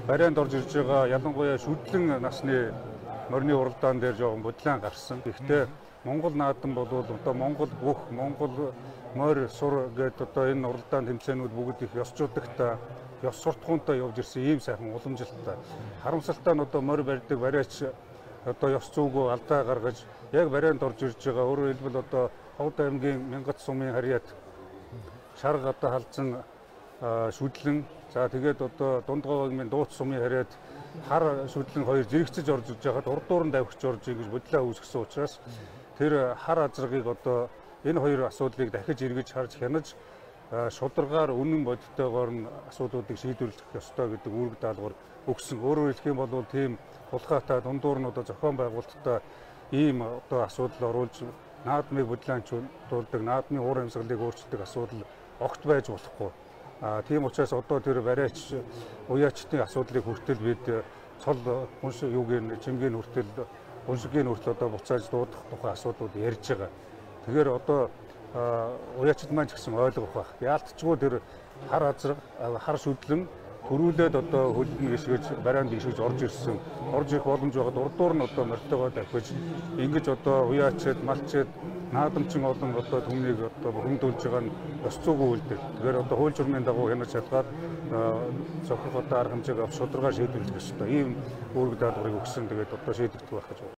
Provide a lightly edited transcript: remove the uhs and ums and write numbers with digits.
Барайнд орж ирж байгаа ялангуяа шүдлэн насны морины уралдаан дээр жоохон бодлон гарсан. Гэхдээ Монгол наадам бол одоо Монгол бүх Монгол морь сур гэдэг одоо энэ уралдаан тэмцээнүүд бүгд их ёс жудагтай, ёс суртахуунтай явж ирсэн ийм сайхан уламжлалттай. Харамсалтай нь одоо морь барьдаг бариач одоо ёс зүйгөө алдаа гаргаж яг барайнд орж ирж байгаа. Өөрөөр хэлбэл одоо Ховд аймгийн Мянгат сумын харьяат шарга одоо халзан шүдлэн, за тэгээд одоо Дундгой аймгийн Дууц сумын харьяат хар шүдлэн хоёр зэрэгцэж орж ирж байхад урдуур нь давхиж орж ингэж бодлоо үүсгэсэн учраас тэр хар азаргыг одоо энэ хоёр асуудлыг дахиж эргэж харж хянаж шударгаар үнэн бодитойгоор нь асуудлуудыг шийдвэрлэх ёстой гэдэг үүрэг даалгавар өгсөн. Өөрөөр хэлэх юм бол тийм тулхаатай дундуур нь одоо зохион байгуулалттай ийм одоо асуудал оруулж наадмыг бодлоончуулдаг, наадмын уур амьсгалыг өөрчилдөг асуудал огт байж болохгүй. Тийм учраас одоо тэр бариач уяачдын асуудлыг хүртэл бид цол унш юуг нь чимгийн хүртэл уншигийн хүртэл одоо буцааж дуудах тухай асуудлууд ярьж байгаа. Тэгэхээр одоо уяачд маань ч гэсэн ойлгох байх. Яалтчгүй тэр хар азраг, хар шүдлэн төрүүлээд одоо хөлдөн гიშгэж барайнд гიშгэж орж ирсэн. Орж ирэх боломж байгаад урдуур нь одоо морьтойгоо давхиж ингэж одоо уяачд, малчид, наадамчин олон одоо түмнийг одоо бухимдуулж байгаа нь ёс зүйн үйлдэл. Тэгэхээр одоо хууль журмын дагуу хянаж шалгаад зохих одоо арга хэмжээг авч шударгаар шийдвэрлэх ёстой. Ийм үүрэг даалгаврыг өгсөн. Тэгээд одоо шийдэгдэх байх гэж байна.